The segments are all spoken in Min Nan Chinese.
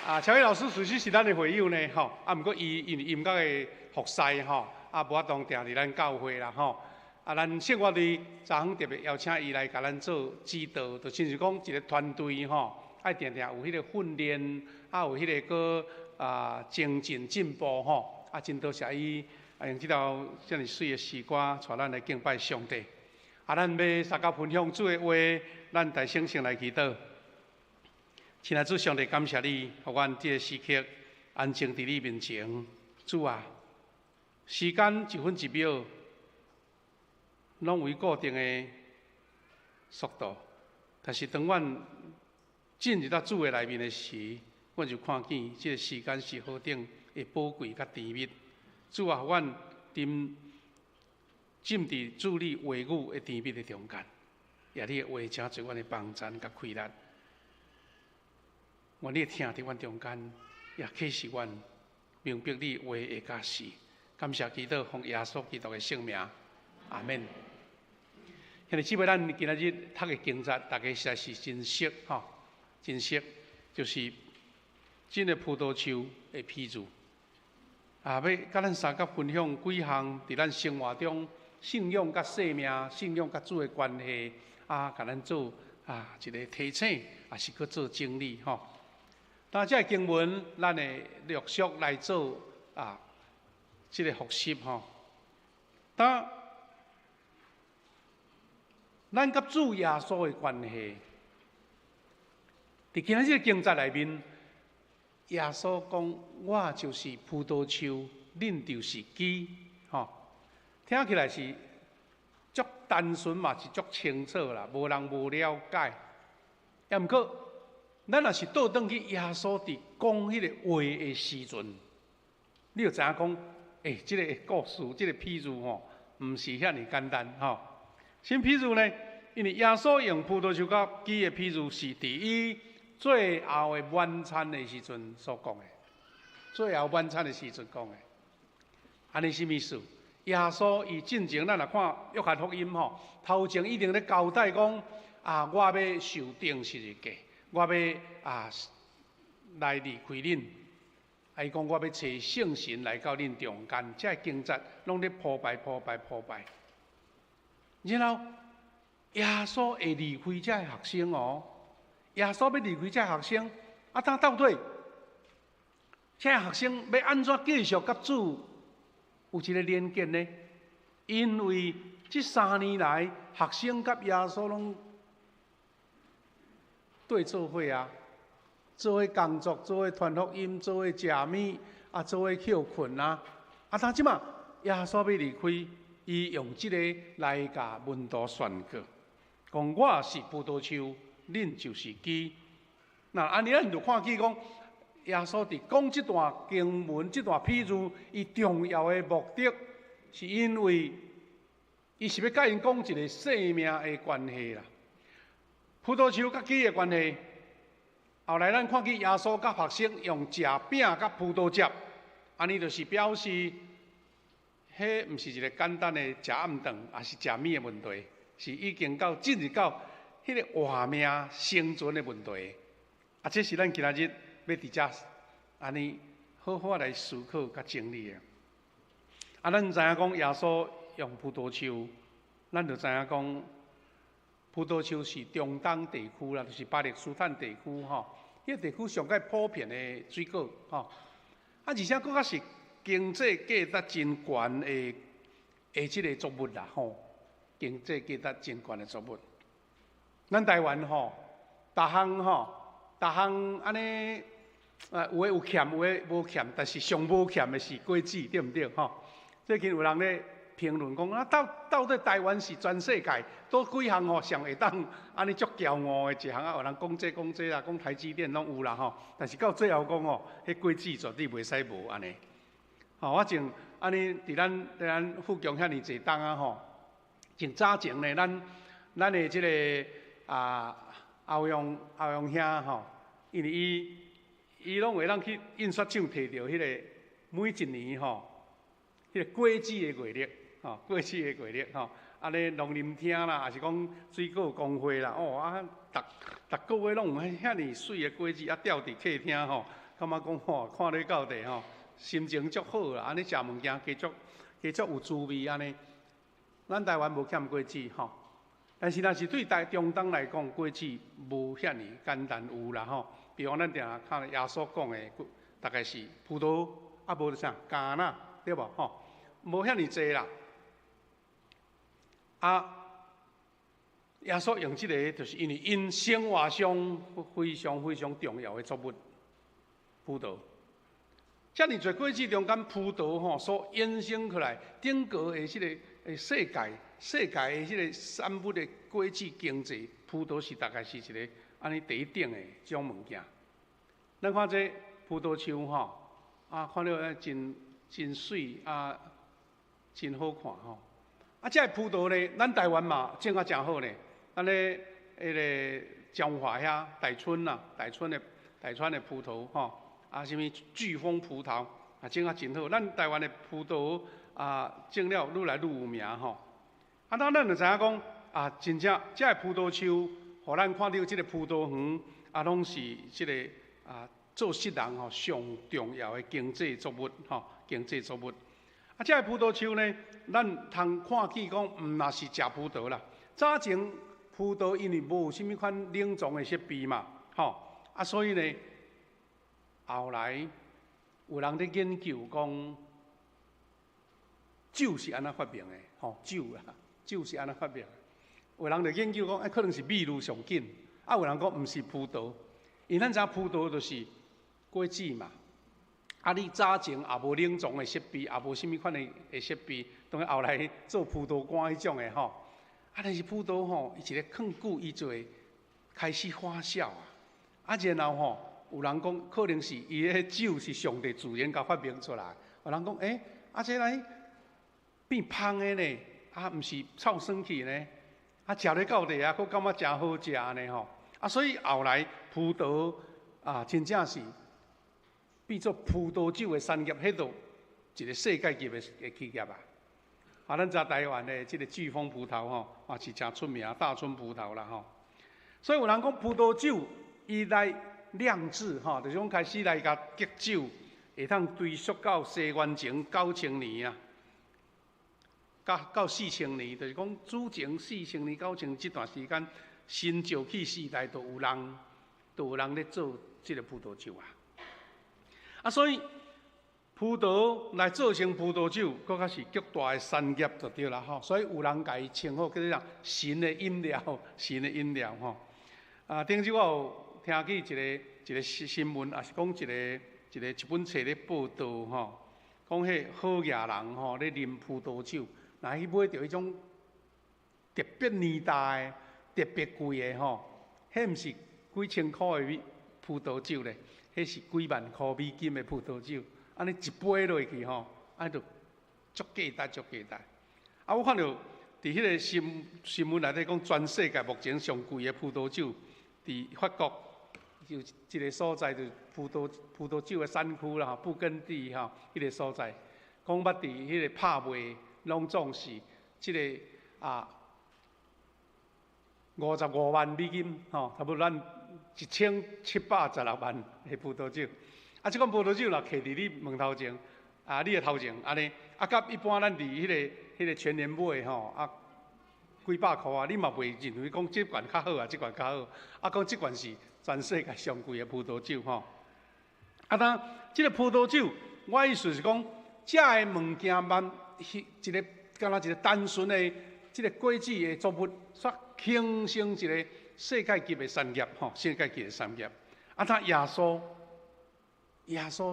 啊，喬偉老師其實是咱的會友呢，吼，啊，毋過伊因為音樂的服侍吼，啊，無法度定佇咱教會啦，吼。啊，咱聖樂隊昨昏特別邀請伊來共咱做指導，就親像講一個團隊吼，愛定定有彼個訓練，啊，有彼個閣啊精進進步吼。啊，真多謝伊啊，用這條遮爾媠的詩歌，帶咱來敬拜上帝。啊，咱欲相佮分享主的話，咱大聲先來祈禱。親愛主上帝，感謝你，予阮這个時刻安靜佇你面前。主啊，時間一分一秒，攏為固定的速度，但是當阮進入到主的內面的時，阮就看見這个時間是何等的寶貴佮甜蜜。主啊，予阮沉浸佇主你話語的甜蜜的中間，願你的話成做阮的幫贊佮氣力。願你疼佇阮中間，也啟示阮明白你話的教示。感謝基督，奉耶穌基督的聖名，阿們。兄弟姊妹，咱今仔日讀的經節，大家實在是真熟吼，真熟，就是這个葡萄樹的譬喻。啊，欲佮咱相佮分享幾項佇咱生活中信仰佮生命、信仰佮主的關係，啊，共咱做啊一個提醒，也是閣做整理吼。當這個經文，咱會陸續來做啊，這个複習吼。當咱佮主耶穌的關係，佇今仔日經節內面，耶穌講：我就是葡萄樹，恁就是枝。吼，聽起來是足單純嘛，是足清楚啦，無人無了解。也毋過，咱若是倒轉去耶穌佇講彼個話的時陣，你就知影講，欸，這个故事，這个譬喻吼，毋是遐爾簡單吼。啥譬喻呢？因為耶穌用葡萄樹佮枝的譬喻，是佇伊最後的晚餐的時陣所講的。最後晚餐的時陣講的，按呢啥物意思？耶穌伊進前，咱若看約翰福音吼，頭前一定咧交代講啊，我欲受釘十字架，我欲啊來離開恁。啊，伊講我欲差聖神來到恁中間，這个經節攏咧鋪排、鋪排、鋪排。然後耶穌會離開這个學生哦，耶穌欲離開這个學生，啊，當到底這个學生欲按怎繼續佮主有一个連結呢？因為這3年來，學生佮耶穌攏綴做伙啊，做伙工作，做伙傳福音，做伙食物，啊，做伙歇睏啊。啊，當這馬耶穌欲離開，伊用這个來共門徒宣告，講我是葡萄樹，恁就是枝。那按呢，咱就看見講，耶穌佇講這段經文、這段譬喻，伊重要的目的，是因為伊是欲佮𪜶講一个生命的關係啦。葡萄樹佮枝的關係，後來咱看見耶穌佮學生用食餅佮葡萄汁，按呢就是表示，彼毋是一个簡單的食暗頓，抑是食物的問題，是已經到進入到彼个活命生存的問題。啊，這是咱今仔日欲佇遮按呢好好來思考佮整理的。啊，咱知影講耶穌用葡萄樹，咱就知影講葡萄樹是中東地區啦，就是巴勒斯坦地區吼，彼个地區上蓋普遍的水果吼。啊，而且閣較是經濟價值真懸的的這个作物啦吼，經濟價值真懸的作物。咱台灣吼，逐項吼，逐項按呢，啊，有的有欠，有的無欠，但是上無欠的是果子，對毋對吼？最近有人咧評論講啊，到底台灣是全世界佗幾項吼上會當按呢足驕傲的一項啊？有人講這講這啦，講台積電攏有啦吼，但是到最後講吼，彼果子絕對袂使無按呢。吼，我前按呢佇咱富強遐爾濟冬啊吼，從早前呢，咱的這个啊歐陽兄吼，因為伊攏會當去印刷廠提著彼个每一年吼，彼个果子的月曆，吼，果子的月曆吼，按呢農林廳啦，抑是講水果公會啦，哦啊，逐逐个月攏有遐爾媠的果子啊，吊佇客廳吼，感覺講吼，看咧到底吼，心情足好啦，按呢食物件加足加足有滋味按呢。咱台灣無欠果子吼，但是若是對台中東來講，果子無遐爾簡單有啦吼。比如講，咱定定看耶穌講的，大概是葡萄，啊無就啥橄欖，對無吼？無遐爾濟啦。啊，耶穌用這个，就是因為𪜶生活上非常非常重要的作物，葡萄。遮爾濟果子中間，葡萄吼所衍生出來，頂個的這个世界的這个產物的果子經濟，葡萄是大概是一个按呢第一等的這種物件。咱看這葡萄樹吼，啊，看著真真媠啊，真好看吼。啊，這个葡萄呢，咱台灣嘛種啊誠好呢。咱咧彼个彰化遐大村啊，大村的葡萄吼，啊，啥物巨峰葡萄啊，種啊真好。咱台灣的葡萄啊，種了愈來愈有名吼。啊，當咱就知影講啊，真正這个葡萄樹，予咱看著這个葡萄園啊，攏是這个啊，做穡人吼上重要的經濟作物吼，經濟作物。啊，這个葡萄樹呢，咱通看見講，毋若是食葡萄啦。早前葡萄因為無啥物款冷藏的設備嘛，吼，啊，所以呢，後來有人咧研究講，酒是按怎發明的？吼，酒啦，酒是按怎發明的？有人就研究講，欸，可能是秘魯上緊，啊，有人講毋是葡萄，因為咱知影葡萄就是果子嘛。啊！你早前也無冷藏的設備，也無啥物款的設備，當然後來做葡萄乾彼種的吼。啊，但是葡萄吼，伊一个囥久，伊就會開始發酵啊。啊，然後吼，有人講可能是伊彼酒是上帝自然共發明出來。有人講，欸，啊，這來變芳的呢？啊，毋是臭酸去呢？啊，食咧到底啊，閣感覺誠好食呢吼。啊，所以後來葡萄啊，真正是變做葡萄酒的產業，彼度一個世界級的企業啊！啊，咱知台灣的這个巨峰葡萄吼，嘛是誠出名，大村葡萄啦吼。所以有人講葡萄酒，伊來釀製吼，就是講開始來共結酒，會當追溯到西元前9000年啊，到4000年，就是講主前4000年九千這段時間，新石器時代就有人咧做這个葡萄酒啊。啊，所以葡萄來做成葡萄酒，閣較是極大的產業就對啦吼。所以有人共伊稱呼叫做啥？神的飲料，神的飲料吼。啊，頂周我有聽見一个新聞，也是講一本冊咧報道吼，講彼好額人吼咧啉葡萄酒，若去買著彼種特別年代的、特別貴的吼，彼毋是幾千箍的葡萄酒咧，彼是幾萬箍美金的葡萄酒，按呢一杯落去吼，按呢就足價值足價值。啊，我看著佇彼个新聞內底講，全世界目前上貴的葡萄酒，佇法國有一个所在，就葡萄酒的產區啦吼，布根地吼，彼个所在，講捌佇彼個拍賣，攏總是這个啊55萬美金吼，差不多咱1716萬的葡萄酒。啊，這款葡萄酒若囥佇你門頭前，啊，你的頭前按呢，啊，佮一般咱佇彼个全聯買吼，啊，幾百箍啊，你嘛袂認為講這罐較好啊，這罐較好，啊，講這罐是全世界上貴的葡萄酒吼。啊，當這个葡萄酒，我意思是講，這个物件慢，一个敢若一个單純的這个果子的作物，煞形成一个世界級的產業吼，世界級的產業。啊，他耶穌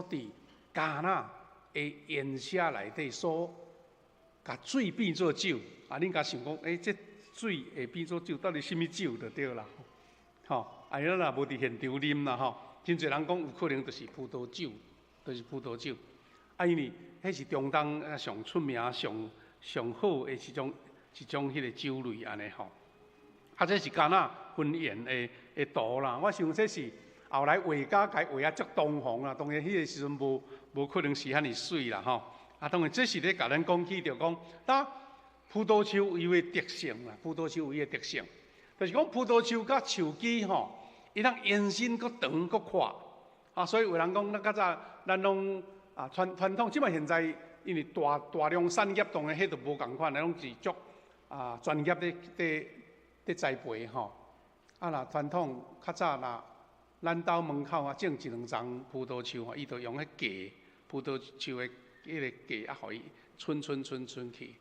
佇迦拿的宴席內底所共水變做酒，啊，恁敢想講，欸，這水會變做酒，到底啥物酒就對啦，吼，啊，咱若無佇現場啉啦吼，真濟人講有可能就是葡萄酒，就是葡萄酒。啊，因為彼是中東上出名、上上好的一種彼个酒類按呢吼。啊，這是迦拿婚宴的圖啦。我想這是後來畫家共伊畫啊足堂皇啦，當然彼个時陣無可能是遐爾媠啦吼。啊，當然這是咧共咱講起著講，當葡萄樹有伊的特性啦，葡萄樹有伊的特性，就是講葡萄樹佮樹枝吼，伊通延伸閣長閣闊，啊，所以有人講，咱較早咱攏啊傳傳統，這擺現在因為大大量產業當然彼就無仝款，攏是足啊專業咧佇佇栽培吼。啊，若傳統較早若咱兜門口啊種一兩叢葡萄樹吼，伊就用彼莢葡萄樹的彼个莢啊，予伊伸伸伸伸去。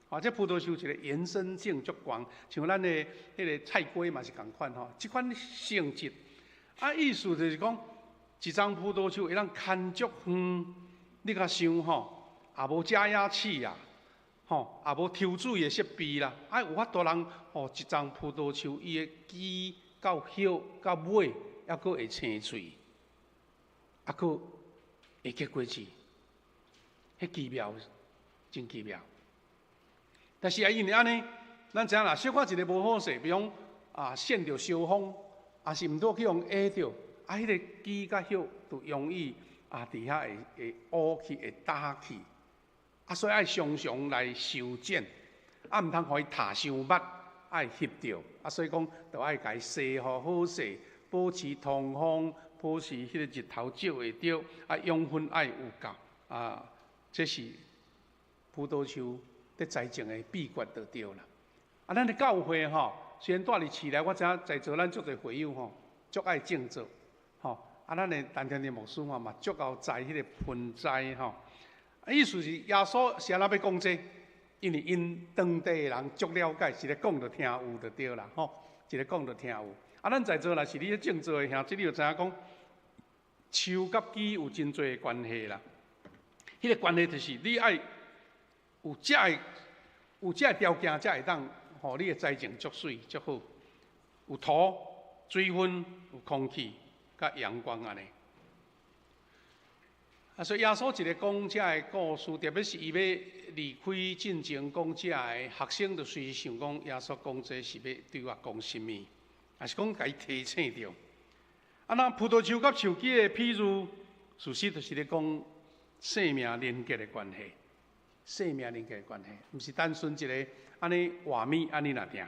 啊，這葡萄樹一個延伸性足懸，像咱的彼个菜瓜嘛是仝款吼，這款性質。啊，意思就是講，一叢葡萄樹會當牽足遠，你共想吼，也無遮野鼠啊，吼，也無抽水的設備啦，啊，有法度人吼，一叢葡萄樹伊的枝到葉到尾，猶閣會青穗，猶閣會結果子，彼奇妙，真奇妙。但是也因為按呢，咱知影啦，小可一个無好勢，比如講啊，扇著燒風，抑是毋拄去予壓著，啊，彼个枝佮葉就容易啊，佇遐會會烏去，會焦去，啊，所以愛常常來修剪，啊，毋通予伊塌傷密，愛翕著，啊，所以講，著愛共伊洗好好勢，保持通風，保持彼個日頭照會著，啊，養分愛有夠，啊，這是葡萄樹佇栽種的秘訣就對啦。啊，咱的教會吼，雖然住佇市內，我知影在座咱足濟會友吼，足愛種植，吼。啊，咱的陳天天牧師嘛嘛足𠢕栽彼个盆栽吼。啊，意思是耶穌是按怎欲講這個？因為𪜶當地的人足了解，一个講就聽有就對啦，吼，一个講就聽有。啊，咱在座若是你咧種植的兄弟，你就知影講，樹佮枝有真濟的關係啦。彼个關係就是你愛有遮个有遮个條件，才會當予你的栽種足媠足好。有土、水分、有空氣、佮陽光按呢。啊，所以耶穌一个講遮个故事，特別是伊欲離開進前講遮个學生，就隨時想講耶穌講這是欲對我講啥物，抑是講共伊提醒著。啊，那葡萄樹佮樹枝的譬喻，事實就是咧講生命連結的關係，生命連結的關係，毋是單純一个按呢畫面按呢爾定。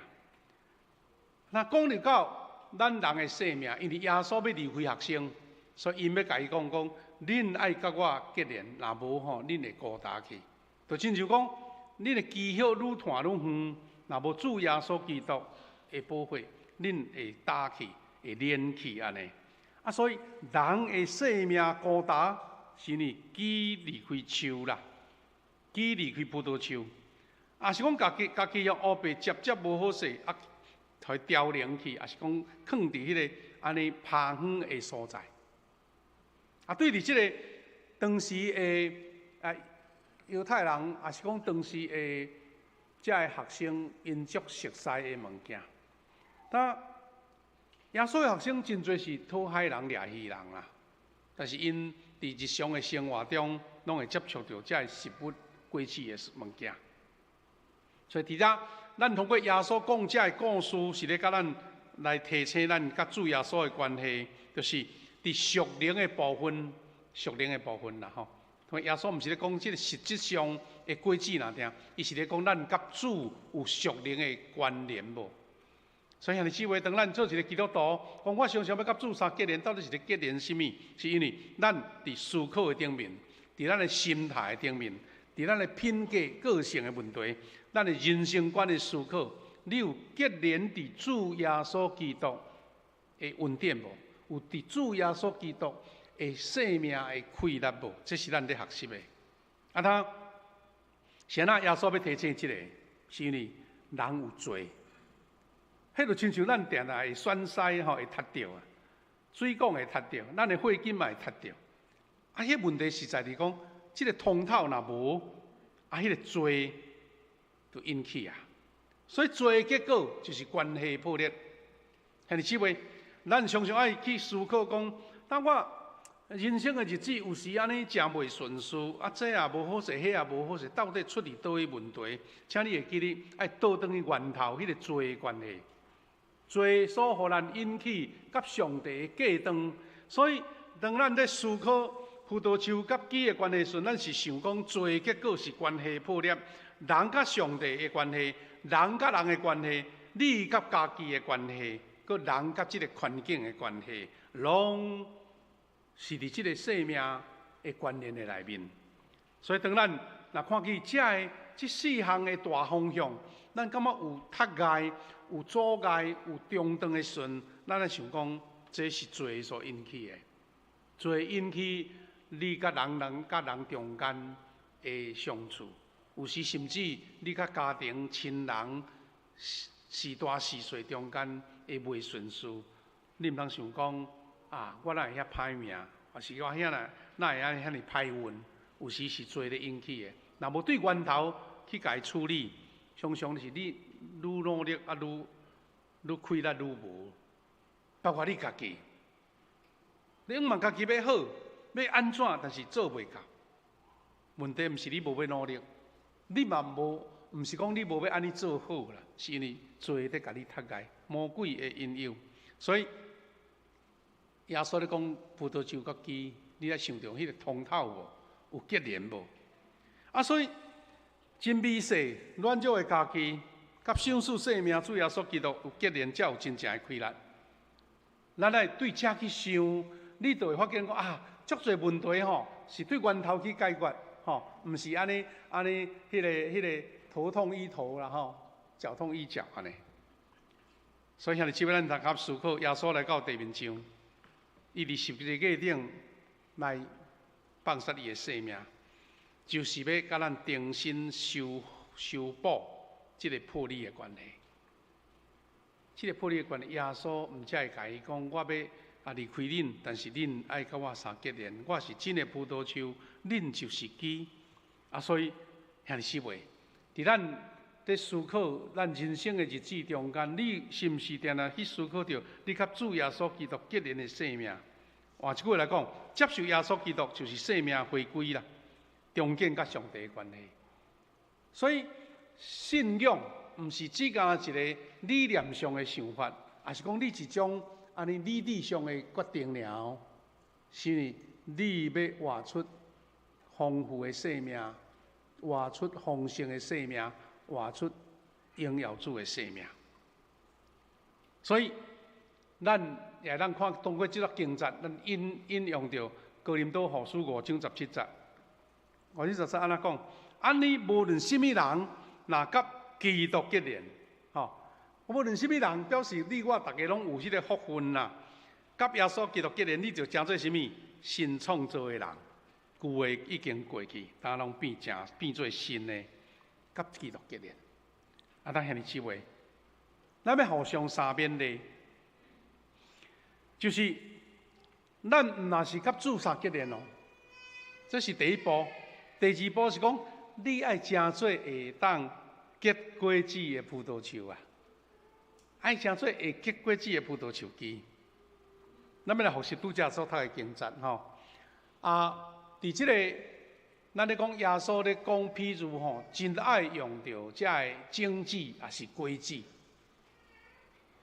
那講入到咱人的生命，因為耶穌欲離開學生，所以𪜶欲共伊講講，恁愛佮我結連，若無吼，恁會孤單去。就親像講，恁的枝葉愈拖愈遠，若無主耶穌基督的保護，恁會焦去，會蔫去按呢。啊，所以人的生命孤單，是因為枝離開樹啦，枝離開葡萄樹，抑是講家己家己用烏白接接無好勢，啊，予凋零去，抑是講囥佇彼个按呢拋遠的所在。啊，對佇這个當時的啊猶太人，抑是講當時的遮个學生，𪜶足熟悉的物件。但耶穌的學生真濟是討海人、掠魚人啦，但是𪜶佇日常的生活中，攏會接觸著遮个食物果子的物件。所以佇遮，咱通過耶穌講遮个故事，是咧共咱來提醒咱佮主耶穌的關係，就是佇屬靈的部分，屬靈的部分啦吼。因為耶穌毋是咧講這个實質上的果子爾定，伊是咧講咱佮主有屬靈的關聯無？所以兄弟姊妹，當咱做一个基督徒，講我常常欲佮主相結連，到底是咧結連啥物？是因為咱佇思考的頂面，佇咱的心態的頂面，佇咱的品格、個性的問題，咱的人生觀的思考，你有結連佇主耶穌基督的恩典無？有佇主耶穌基督的生命的氣力無？這是咱咧學習的。啊，他是按怎耶穌欲提醒這个？是因為人有罪。彼就親像咱定定會損屎吼，會窒著啊，水管會窒著，咱的血筋嘛會窒著。啊，彼問題實在是講，這个通透若無，啊，彼个罪就引起啊。所以罪的結果就是關係破裂。兄弟姊妹，咱常常愛去思考講，當我人生的日子有時按呢誠袂順遂，啊，這也無好勢，彼也無好勢，到底出佇佗位問題？請你會記得愛倒轉去源頭，彼个罪的關係。罪所予咱引起佮上帝的隔斷，所以當咱咧思考葡萄樹佮枝的關係時，咱是想講罪結果是關係破裂，人佮上帝的關係，人佮人的關係，你佮家己的關係，閣人佮這个環境的關係，攏是佇這个生命的觀念的內面。所以當咱若看見這个這四項的大方向，咱感覺有窒礙、有阻礙、有中斷的時陣，咱來想講，這是罪所引起的。罪引起你佮人人佮人中間的相處，有時甚至你佮家庭親人序大序細中間的袂順遂，你毋通想講啊，我哪會遐歹命，抑是我遐哪哪會按呢遐爾歹運？有時是罪咧引起的，若無對源頭去共伊處理，常常是你愈努力啊，愈愈氣力愈無，包括你家己，你嘛家己欲好，欲按怎，但是做袂到。問題毋是你無欲努力，你嘛無，毋是講你無欲按呢做好啦，是因為罪咧共你窒礙，魔鬼的引誘。所以耶穌咧講葡萄樹佮枝，你愛想著彼個通透無？有結連無？啊，所以真微細軟弱的家己，佮賞賜生命主耶穌基督有結連，才有真正的氣力。咱愛對這去想，你就會發現講啊，足濟問題吼，是對源頭去解決，吼，毋是按呢按呢，彼個頭痛醫頭啦吼，腳痛醫腳按呢。所以兄弟姊妹，咱逐家思考，耶穌來到地面上，伊佇十字架頂來放捨伊的生命，就是欲共咱重新修修補這个破裂的關係。這个破裂的關係，耶穌毋才會共伊講，我欲啊離開恁，但是恁愛佮我相結連。我是真的葡萄樹，恁就是枝。啊，所以兄弟姊妹，佇咱佇思考咱人生的日子中間，你是毋是定定去思考著你佮主耶穌基督結連的生命？換一句話來講，接受耶穌基督就是生命回歸啦，重建佮上帝的關係。所以信仰毋是只干焦一个理念上的想法，抑是講你一種按呢理智上的決定爾，是因為你欲活出豐富的生命，活出豐盛的生命，活出榮耀主的生命。所以，咱也通看通過這个經節，咱引引用著哥林多後書五章十七節。五章十七按怎講？按呢無論啥物人，若佮基督結連，吼，無論啥物人，表示你我逐家攏有彼个福分啦。佮耶穌基督結連，你就成做啥物？新創造的人，舊的已經過去，焦攏變成變做新的，佮基督結連。啊，咱兄弟姊妹，咱欲互相相勉勵，就是咱毋若是佮主相結連哦，這是第一步。第二步是講，你愛成做會當結果子的葡萄樹啊，愛成做會結果子的葡萄樹枝。咱欲來複習拄才所讀的經節吼。啊，佇這个咱咧講耶穌咧講譬喻吼，真愛用著這个種子抑是果子。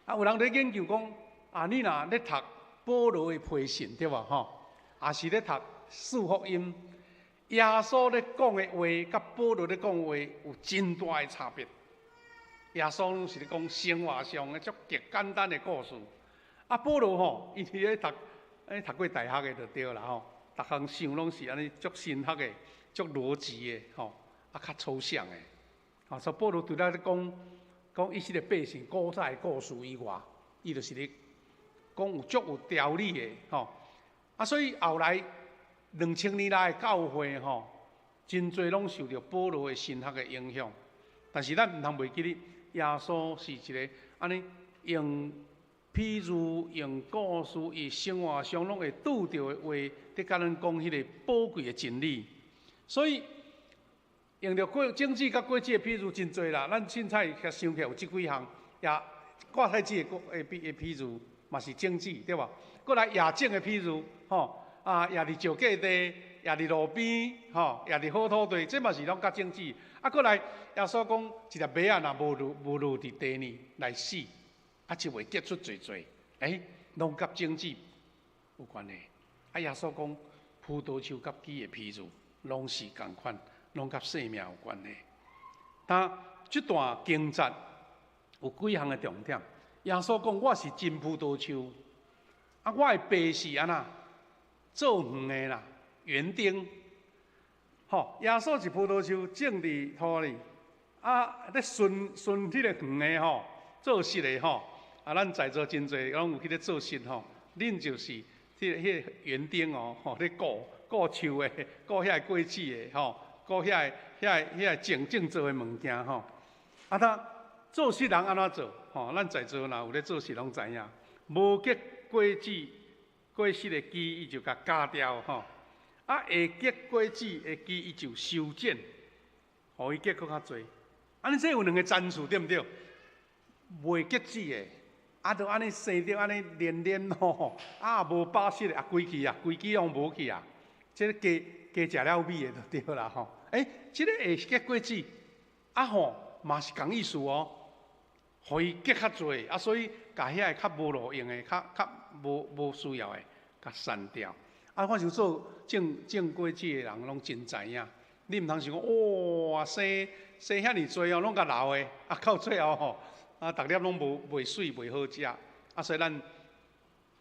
啊，有人咧研究講，啊，你若咧讀保羅的批信對無吼，抑是咧讀四福音，耶穌咧講的話，佮保羅咧講的話有真大的差別。耶穌攏是咧講生活上的足極簡單的故事，啊，保羅吼，伊是咧讀，咧讀過大學的就對啦吼，逐項想攏是按呢足神學的、足邏輯的吼，啊，較抽象的。啊，所以保羅除了咧講講伊這个百姓古早的故事以外，伊就是咧講有足有條理的吼。啊，所以後來2000年來的教會吼，真濟攏受著保羅的神學的影響。但是咱毋通袂記得，耶穌是一个按呢用譬喻、用故事，伊生活上攏會拄著的話，佇共咱講彼个寶貴的真理。所以用著果種子佮果子的譬喻真濟啦，咱凊彩想起來有這幾項，也割菜子的果的比的譬喻嘛是種子對無？閣來夜種的譬喻，吼啊，夜佇石架地，夜佇路邊，吼，夜佇好土地，這嘛是攏佮種子。啊，閣來耶穌講，一粒麥仔若無落佇地呢來死，啊就袂結出濟濟，欸，攏佮種子有關係。啊，耶穌講葡萄樹佮枝的譬喻，攏是仝款，攏佮生命有關係。但這段經節有幾項的重點。耶穌講：我是真葡萄樹，啊，我的爸是按怎？做園的啦，園丁。吼，耶穌一葡萄樹種佇土裡，啊，咧巡巡彼個園的吼，做實的吼，啊，咱在座真濟攏有去咧做實吼，恁就是彼個園丁哦，吼，咧顧顧樹的，顧遐個果子的吼，顧遐個種種做的物件吼。啊，他做實人按怎做？吼，咱在座若有咧做實攏知影，無結果子、果實的枝，伊就共鉸掉吼。啊，會結果子的枝，伊就修剪，予伊結閣較濟。按呢，這有兩个層次，對毋對？袂結子的，啊，就按呢生著按呢連連吼，啊，無飽實的啊，規氣啊，規枝攏無去啊。這个加加食了米的就對啦吼。欸，這个會結果子，啊吼，嘛是仝意思哦，予伊結較濟，啊，所以共遐个較無路用的、較較無無需要的，共刪掉。啊，我想做種種果子的人攏真知影，你毋通想講，哇，生生遐爾濟哦，攏共留的，啊，到最後吼，啊，逐粒攏無袂媠袂好食。啊，所以咱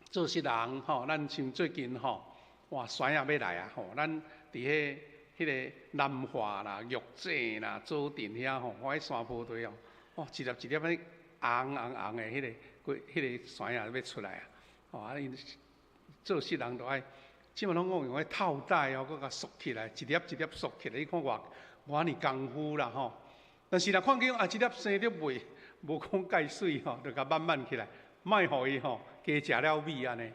做實人吼，咱像最近吼，哇，酸仔欲來啊吼，咱佇彼彼个南華啦、玉井啦、左鎮遐吼，我彼山坡地哦，哇，一粒一粒按呢紅紅紅的彼个果，彼个酸仔欲出來啊！吼，啊，𪜶做實人就愛，這馬攏講用彼套袋哦，閣共束起來，一粒一粒束起來，你看偌偌爾功夫啦吼。但是若看見啊，這粒生得袂無講蓋媠吼，就共挽挽起來，莫予伊吼加食了米按呢。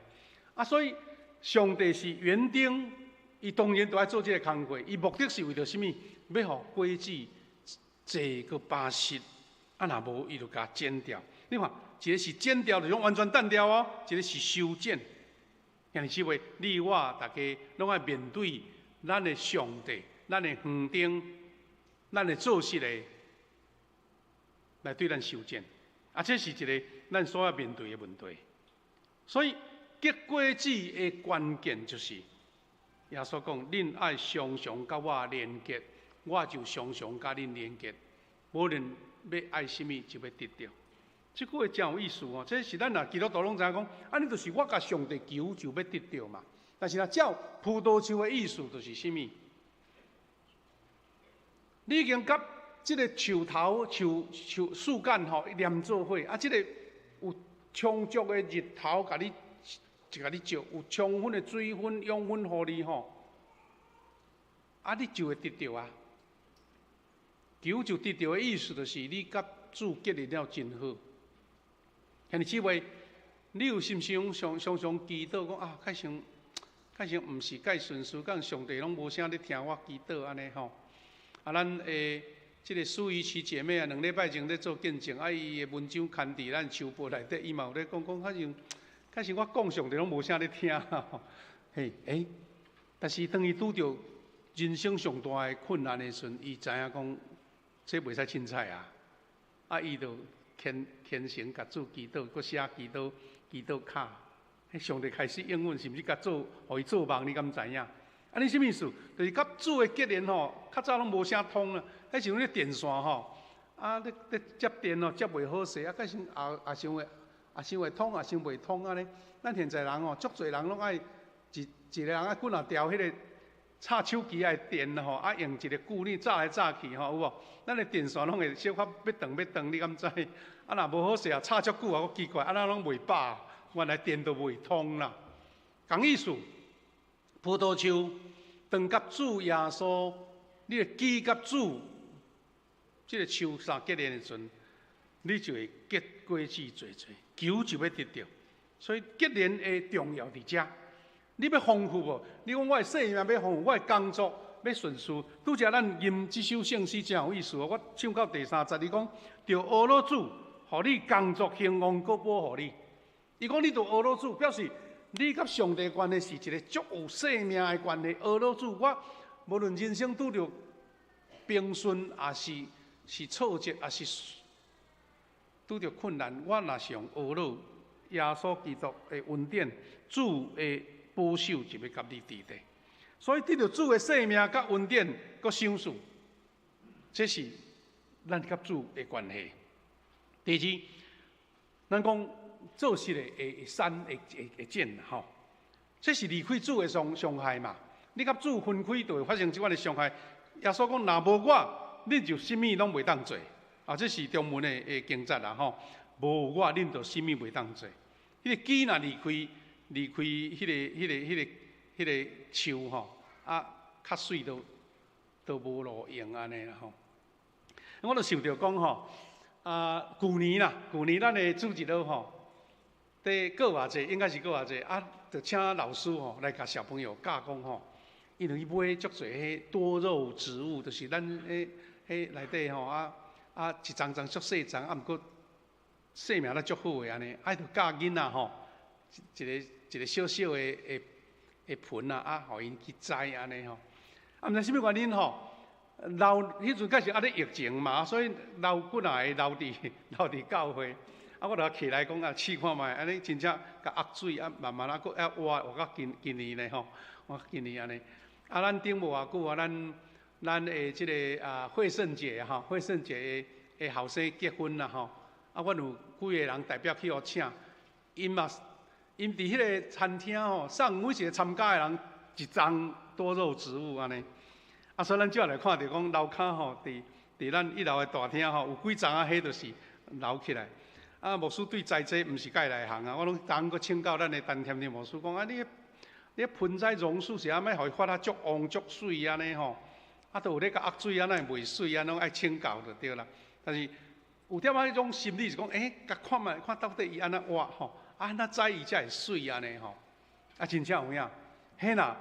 啊，所以上帝是園丁，伊當然都愛做這个工課。伊目的是為著啥物？欲予果子濟閣飽實。啊，若無伊就共剪掉。你看，一个是剪掉，就講完全斷掉哦；一个是修剪。兄弟姊妹，你我逐家攏愛面對咱的上帝、咱的園丁、咱的做實的，來對咱修剪。啊，這是一个咱所要面對的問題。所以結果子的關鍵就是耶穌講：恁愛常常佮我連結，我就常常佮恁連結。無論欲愛啥物，就欲得著。這句話真有意思哦！這是咱若基督徒攏知影講，按呢就是我共上帝求就欲得著嘛。但是若照葡萄樹的意思，就是啥物？你已經佮這个樹頭、樹樹樹幹吼連做伙，啊，這个有充足的日頭，共你就共你照，有充分的水分、養分予你吼，啊，你就會得著啊。求就得著的意思，就是你佮主結連了真好。兄弟姊妹，你有是毋是講常常常祈禱講啊？較像較像毋是蓋順序，敢上帝攏無啥咧聽我祈禱按呢吼？啊，咱的這个蘇怡琪姐妹啊，2禮拜前咧做見證，啊，伊的文章刊佇咱秋報內底，伊嘛有咧講講，較像較像我講上帝攏無啥咧聽，嘿，欸，但是當伊拄著人生上大的困難的時陣，伊知影講這袂使凊彩啊，啊，伊就虔虔誠共主祈禱，閣寫祈禱祈禱卡，彼上帝開始應允，是毋是共做，予伊做夢？你敢知影？按呢啥物意思？就是佮主的結連吼，較早攏無啥通啊。彼時陣咧電線吼，啊咧咧接電吼，接袂好勢，啊，較先也也想會，也想會通，也想袂通按呢。咱現在人吼，足濟人攏愛一一个人愛幾若條彼个插手機的電吼，啊用一个固定紮來紮去吼，有無？咱的電線攏會小可欲斷欲斷，你敢知？啊，若無好勢啊，插足久啊，閣奇怪，啊怎攏袂飽？原來電都袂通啦。仝意思，葡萄樹當佮主耶穌，你的枝佮主這个樹相結連的時陣，你就會結果子濟濟，求就欲得著。所以結連的重要佇遮。你欲豐富無？你講我的生命欲豐富，我的工作欲順遂。拄才咱吟這首聖詩真有意思哦。我唱到第三節，伊講著呵咾主，予你工作興旺，閣保護你。伊講你著呵咾主，表示你佮上帝關係是一个足有生命的關係。呵咾主，我無論人生拄著平順，抑是是挫折，抑是拄著困難，我若是用呵咾耶穌基督的恩典，主的保守就欲佮你佇咧。所以得著主的生命佮恩典，閣賞賜，這是咱佮主的關係。第二，咱講做實的會會刪會會會剪吼。這是離開主的傷害嘛？你佮主分開，就會發生這款的傷害。耶穌講：若無我，恁就啥物攏袂當做。啊，這是中文的經節啦吼。無我，恁就啥物袂當做。彼個枝若離開彼個樹吼，啊，較媠都無路用按呢啦吼。我就想著講吼，啊，舊年啦，舊年咱的主日學吼，佇過偌濟，應該是過偌濟啊，就請老師吼來共小朋友教講吼，因為去買足濟彼多肉植物，就是咱彼內底吼啊啊一叢叢足細叢，啊毋過生命咧足好的按呢，啊就教囡仔吼，一個一個小小的盆啊，啊，予𪜶去栽按呢吼。啊，毋知啥物原因吼，留彼陣開始猶咧疫情嘛，所以留幾若个留佇教會。啊，我就起來講啊，試看覓，按呢真正共壓水啊，慢慢啊，閣猶活活到今年呢吼，活今年按呢。啊，咱頂無偌久啊，咱的這个啊惠聖節吼，惠聖節的後生結婚啦吼，啊，阮有幾个人代表去予請，𪜶嘛，𪜶佇彼个餐廳吼，送每一个參加的人一叢多肉植物按呢。啊，所以咱少來看著講樓跤吼，佇咱一樓的大廳吼，有幾叢啊，彼就是留起來。啊，牧師對栽這毋是介內行啊，我攏逐工閣請教咱的陳添添牧師講啊，你盆栽榕樹是按怎予伊發啊足旺足媠按呢吼？啊，都有咧共壓水啊，哪會袂媠啊？攏愛請教就對啦。但是有點仔彼種心理是講，欸，共看覓，看到底伊按怎活吼，啊，按怎栽伊才會媠按呢吼？啊，真正有影，彼若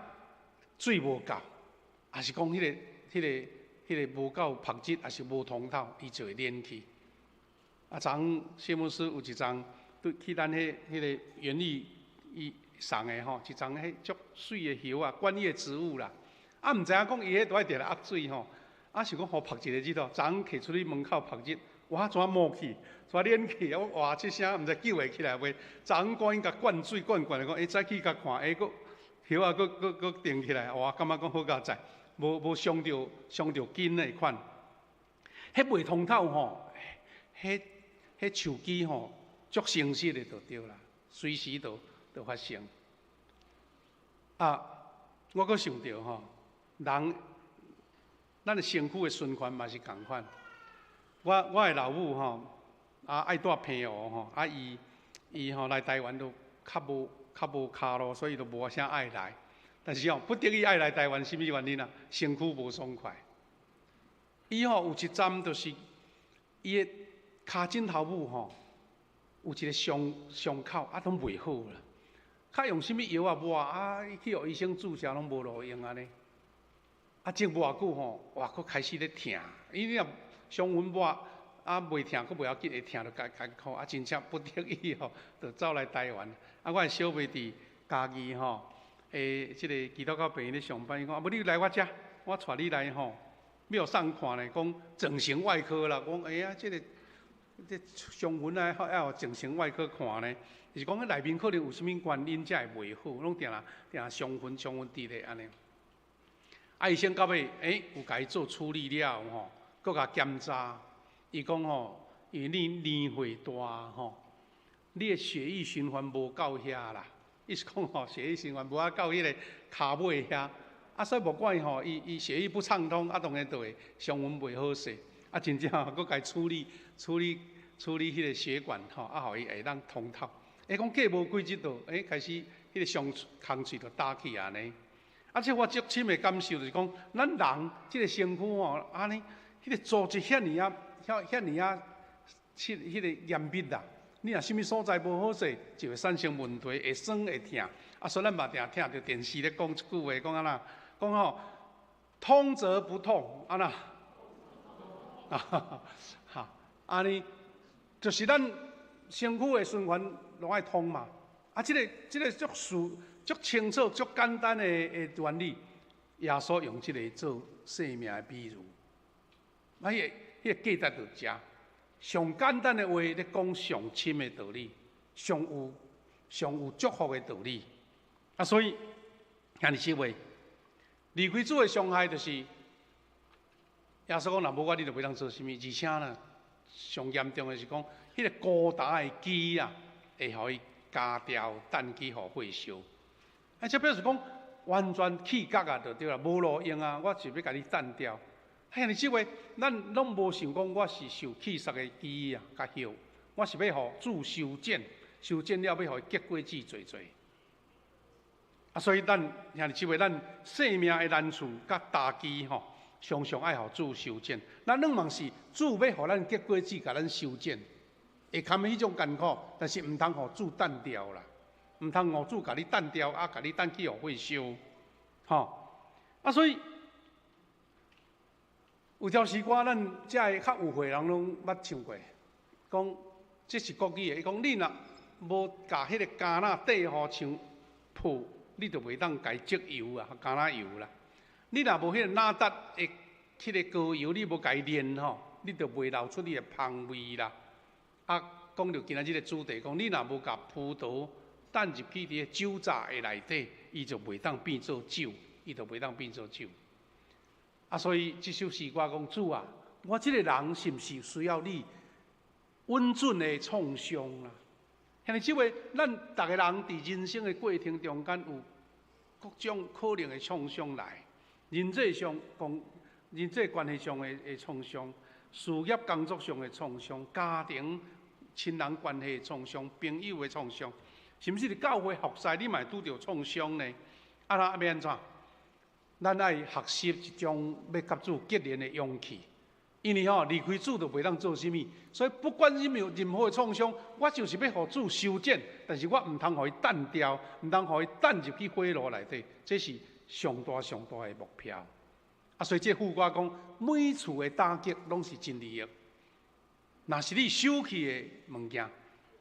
水無夠，抑是講彼個無夠曝日，抑是無通透，伊就會蔫去。啊，昨昏謝牧師有一叢對去咱彼個園藝伊送的吼，一叢彼足媠的葉啊，觀葉植物啦。啊，毋知影講伊彼都愛定定壓水吼，啊，想講予曝一個日頭，昨昏提出去門口曝日，哇，怎毛去，怎蔫去？我哇，這聲毋知救會起來袂？昨昏趕緊共灌水灌灌，講欸早起共看，欸，閣葉仔閣閣閣定起來，哇，感覺講好佳哉，無傷著根的款。彼袂通透吼，彼樹枝吼，足誠實的就對啦，隨時都發生。啊，我閣想著吼，人，咱的身軀的循環嘛是仝款。我的老母吼，啊愛蹛澎湖吼，啊伊吼來台灣都較無跤路，所以都無啥愛來。但是吼，不得已愛來台灣，啥物原因啊？身軀無爽快。伊吼有一站就是伊的跤枕頭母吼，有一个傷口啊，攏袂好啦。較用啥物藥啊抹啊，去予醫生注射攏無路用按呢。啊，這無偌久吼，哇，閣開始咧疼。伊若傷痕抹啊，袂疼，閣袂要緊，會疼就艱艱苦。啊，真正不得已吼，就走來台灣。啊，我的小妹佇嘉義吼，這个基督教病院咧上班，伊講啊，無你來我遮，我帶你來吼，欲送看咧，講整形外科啦。講哎呀，這个這傷痕啊，愛予整形外科看呢。就是講彼內面可能有啥物原因才會袂好，攏定定傷痕傷痕佇咧按呢。啊，醫生到尾，欸，有共伊做處理了吼，閣共檢查，伊講吼，因為你年歲大吼，你的血液循環無夠遐啦，意思講吼，血液循環無法到彼個跤尾遐，啊，所以無管吼，伊血液不暢通，啊，當然就會傷痕袂好勢，啊，真正閣共伊處理彼個血管吼，啊，予伊會當通透。欸，講過無幾日就，欸，開始彼個傷空喙就焦去按呢。啊，這我足深的感受就是講，咱人這个身軀吼，按呢，彼个組織遐爾仔、遐遐爾仔，彼个嚴密啦。你若啥物所在無好勢，就會產生問題，會酸會疼。啊，所以咱嘛定聽著電視咧講一句話，講按怎？講吼，通則不痛，按怎？啊，哈，按呢，就是咱身軀的循環攏愛通嘛。啊，這個足數、足清楚、足簡單的原理，耶穌用這个做生命的比喻。啊，彼個價值就遮。上簡單的話咧講上深的道理，上有祝福的道理。啊，所以兄弟姊妹，離開主的傷害就是耶穌講，若無我，你就袂當做啥物。而且呢，上嚴重的是講，彼个孤單的枝啊，會予伊鉸掉，趁去予火燒。啊，這表示講完全棄絕啊，就對啦，無路用啊，我就欲共你擲掉。兄弟姊妹，咱攏無想講我是受棄殺的枝啊，佮葉，我是欲予主修剪，修剪了欲予伊結果子濟濟。啊，所以咱兄弟姊妹，咱生命的難處佮打擊吼，常常愛予主修剪。咱攏嘛是主欲予咱結果子，共咱修剪，會堪彼種艱苦，但是毋通予主擲掉啦，毋通予主共你擲掉，啊，共你擲去予火燒，吼。啊，所以有條詩歌，咱遮的較有歲人攏捌唱過，講這是國語的。伊講你若無共彼個橄欖綴予像泡，你就袂當共伊擠油啊，橄欖油啦。你若無彼個哪噠的彼個膏油，你無共伊煉吼，你就袂流出你的芳味啦。啊，講著今仔日的主題，講你若無共葡萄擲入去佇个酒醡的內底，伊就袂當變做酒，伊就袂當變做酒。啊，所以這首詩歌講主啊，我這個人是毋是需要你穩準的創傷啊？兄弟姊妹，咱逐个人佇人生的過程中間有各種可能的創傷來，人際上講人際關係上的創傷，事業工作上的創傷，家庭親人關係的創傷，朋友的創傷，甚至佇教會服侍，你嘛會拄著創傷呢？啊，那欲按怎？咱愛學習一種欲佮主結連的勇氣，因為吼離開主就袂當做啥物，所以不管任何任何的創傷，我就是欲予主修剪，但是我毋通予伊擲掉，毋通予伊擲入去火爐內底，這是上大上大的目標。啊，所以這副歌講，每次的打擊攏是真利益。若是你收去的物件，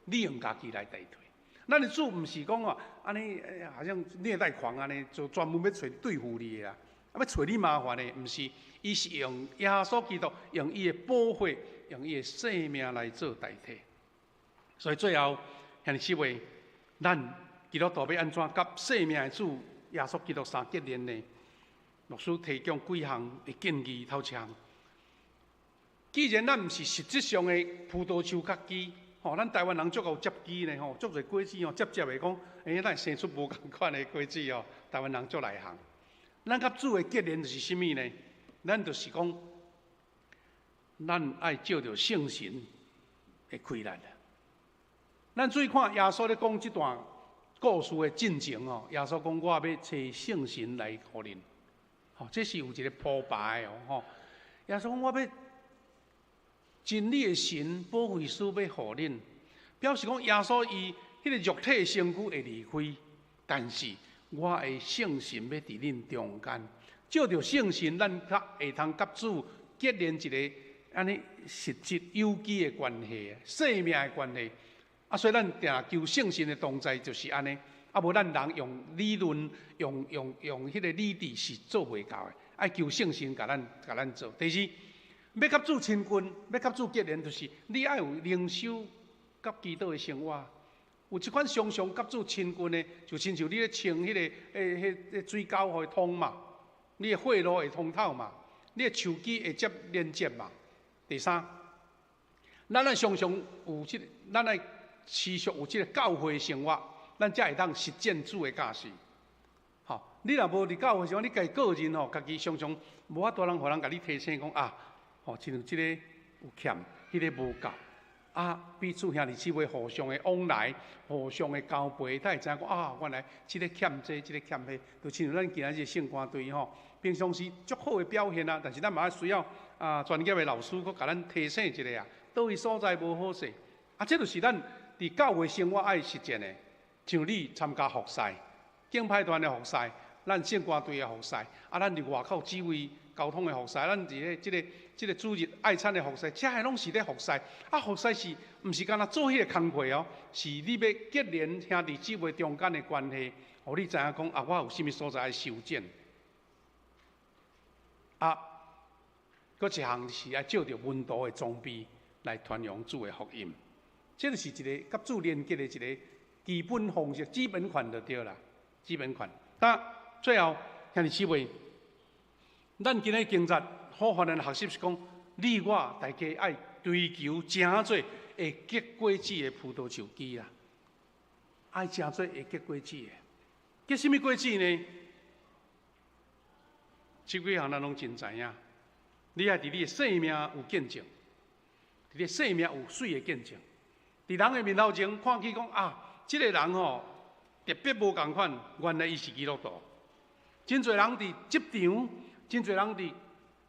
你用家己來代替。咱的主毋是講哦，按呢好像虐待狂按呢，就專門欲揣對付你的啊，啊欲揣你麻煩的，毋是，伊是用耶穌基督，用伊的寶血，用伊的生命來做代替。所以最後，兄弟姊妹，咱基督徒欲按怎佮生命的主耶穌基督相結連呢？牧師提供幾項的建議，頭一項，既然咱毋是實質上的葡萄樹佮枝。吼，咱台灣人足𠢕接枝呢吼，足濟果子吼，接接的講，欸，咱會生出無仝款的果子哦。台灣人足內行。咱佮主的結連就是啥物呢？咱就是講，咱愛藉著聖神的氣力。咱注意看耶穌咧講這段故事的進前哦，耶穌講我欲差聖神來予恁，吼，這是有一個鋪排的哦，吼。耶穌講我欲真理的神保惠師欲予恁，表示講耶穌伊彼個肉體身軀會離開，但是我的聖神欲佇恁中間，藉著聖神，咱較會通佮主結連一个按呢實質有機的關係，生命的關係。啊，所以咱定求聖神的同在就是按呢。啊，無咱人用理論、用彼個理智是做袂到的，愛求聖神共咱做。第二，欲佮主親近，欲佮主結連，就是你愛有靈修佮祈禱的生活。有這款常常佮主親近的，就親像你咧清彼個欸彼水溝會通嘛，你的血路會通透嘛，你的樹枝會接連接嘛。第三，咱愛常常有這個，咱愛持續有這个教會生活，咱才會當實踐主的教示。吼，你若無佇教會生活，你家己個人吼，家己常常無法度人予人共你提醒講啊，吼，親像這个有欠，彼个無夠。啊，彼此兄弟姊妹互相的往來，互相的交陪，才會知影講啊，原來這个欠這，這个欠彼，就親像咱今仔日聖歌隊吼，平常時足好的表現啊，但是咱嘛需要啊專業的老師閣共咱提醒一下啊，佗位所在無好勢，啊，這就是咱佇教會生活愛實踐的，像你參加服侍，敬拜團的服侍，咱聖歌隊的服侍，啊，咱佇外口指揮交通的服侍，咱佇咧這個主日愛餐的服侍，這个攏是咧服侍。啊，服侍是毋是干焦做彼个工課哦？是你欲結連兄弟姊妹中間的關係，予你知影講啊，我有啥物所在愛修剪。啊，閣一項是愛藉著門徒的裝備來傳揚主的福音，這就是一个佮主連結的一个基本方式、基本款就對啦，基本款。那最後，兄弟姊妹，咱今日經節好予咱學習是講，你我大家愛追求成做會結果子的葡萄樹枝啦，愛成做會結果子的。結啥物果子呢？這幾項咱攏真知影。你愛佇你的生命有見證，佇你的生命有媠的見證。佇人的面頭前看起講啊，這個人吼特別無仝款，原來伊是基督徒。真濟人佇職場，真濟人佇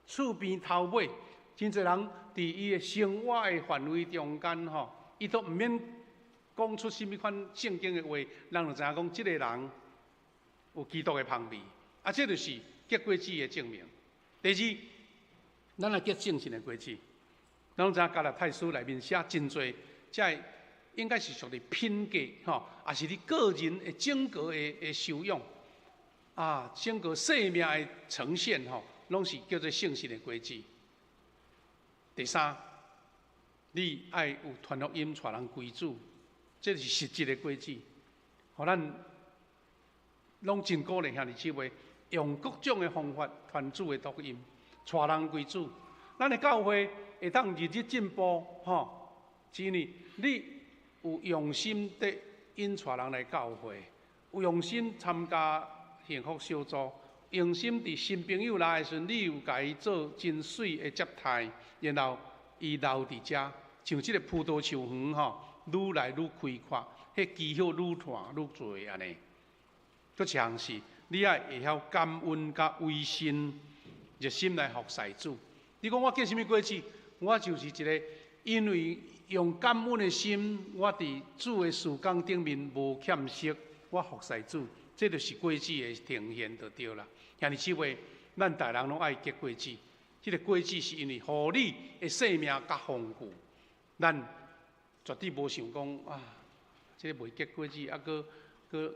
厝邊頭尾，真濟人佇伊的生活的範圍中間吼，伊都毋免講出啥物款聖經的話，人就知影講這個人有基督的芳味。啊，這就是結果子的證明。第二，咱來結聖神的果子。咱攏知影加拉太書內面寫真濟，這個應該是屬於品格吼，抑是你個人的整個的修養啊，整個生命的呈現吼，攏是叫做聖神的果子。第三，你愛有傳福音帶人歸主，這是實質的果子。予咱攏真鼓勵兄弟姊妹，用各種的方法傳主的福音，帶人歸主。咱的教會會當日日進步，吼，是因為你有用心的引帶人來教會，有用心參加幸福小組，用心佇新朋友來的時陣，你有共伊做真媠的接待，然後伊留佇遮，像這個葡萄樹園吼，愈來愈開闊，彼枝葉愈大愈濟按呢。閣一項是，你愛會曉感恩佮委身，熱心來服侍主。你講我結啥物果子？我就是一個，因為用感恩的心，我佇主的事工頂面無欠息，我服侍主，這就是果子的呈現就對啦。兄弟姊妹，咱逐人攏愛結果子，這個果子是因為予你的生命較豐富。咱絕對無想講啊，這個袂結果子，啊，閣閣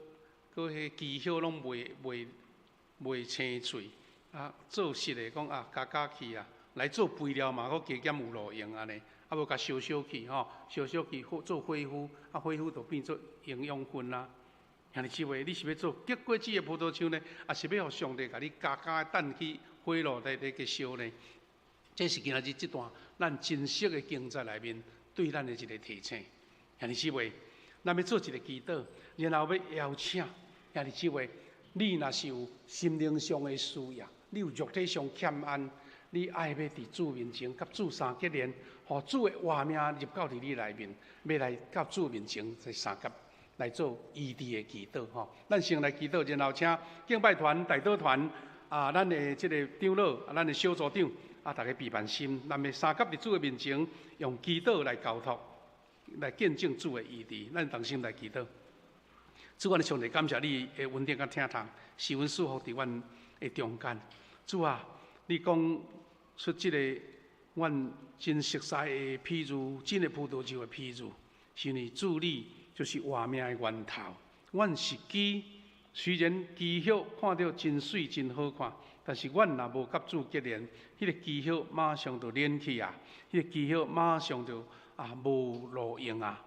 閣彼枝葉攏袂青翠，啊，做實的講啊，加加去啊，來做肥料嘛，閣加減有路用按呢，啊無共燒燒去吼，燒燒去做火夫，啊火夫就變做營養分啊。兄弟姊妹，你是欲做結果子的葡萄樹呢，抑是欲予上帝共你加加擲去火爐內底去燒呢？這是今仔日這段咱真實的經節內面對咱的一個提醒。兄弟姊妹，咱欲做一個祈禱，然後欲邀請兄弟姊妹，你若是有心靈上的需要，你有肉體上欠安，你愛欲佇主面前佮主相結連，予主的活命入到佇你內面，欲來到主面前來相佮來做醫治的祈禱吼。咱先來祈禱，然後請敬拜團、代禱團啊，咱的這個長老啊，咱的小組長啊，逐家備辦心，咱欲相佮佇主的面前，用祈禱來交託，來見證主的醫治。咱同心來祈禱。主，阮的上帝，感謝你的恩典佮疼痛，使阮賜福佇阮的中間。主啊，你講出這個阮真熟悉的譬喻，真的葡萄樹的譬喻，是因為主你就是活命的源頭。阮是枝，雖然枝葉看著真媠真好看，但是阮若無佮主結連，彼個枝葉馬上就蔫去啊！彼個枝葉馬上就啊無路用啊！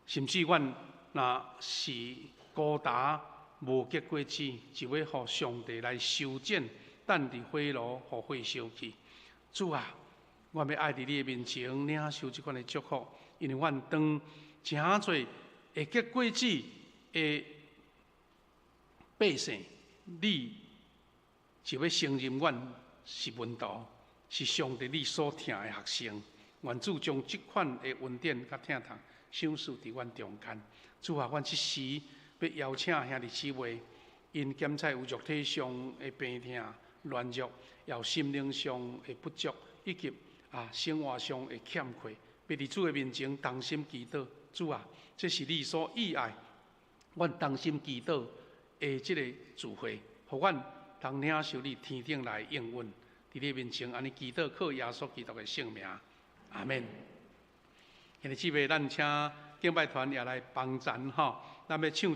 甚至阮若是孤單無結果子，就欲予上帝來修剪，擲佇火爐，予火燒去。主啊，我欲愛佇你的面前領受這款的祝福，因為阮當成做會結果子的百姓，你就欲承認阮是門徒，是上帝你所疼的學生。願主將這款的恩典佮疼痛賞賜佇阮中間。主啊，阮這時欲邀請兄弟姊妹，𪜶檢查有肉體上的病痛、軟弱，也有心靈上的不足，以及啊生活上的欠缺，欲佇主的面前同心祈禱。主啊，這是你所喜愛，阮同心祈禱的這個聚會，予阮通領受你天頂來應允。佇你面前按呢祈禱，靠耶穌基督的聖名，阿們。兄弟姊妹，咱請敬拜團也來幫贊吼，咱欲唱。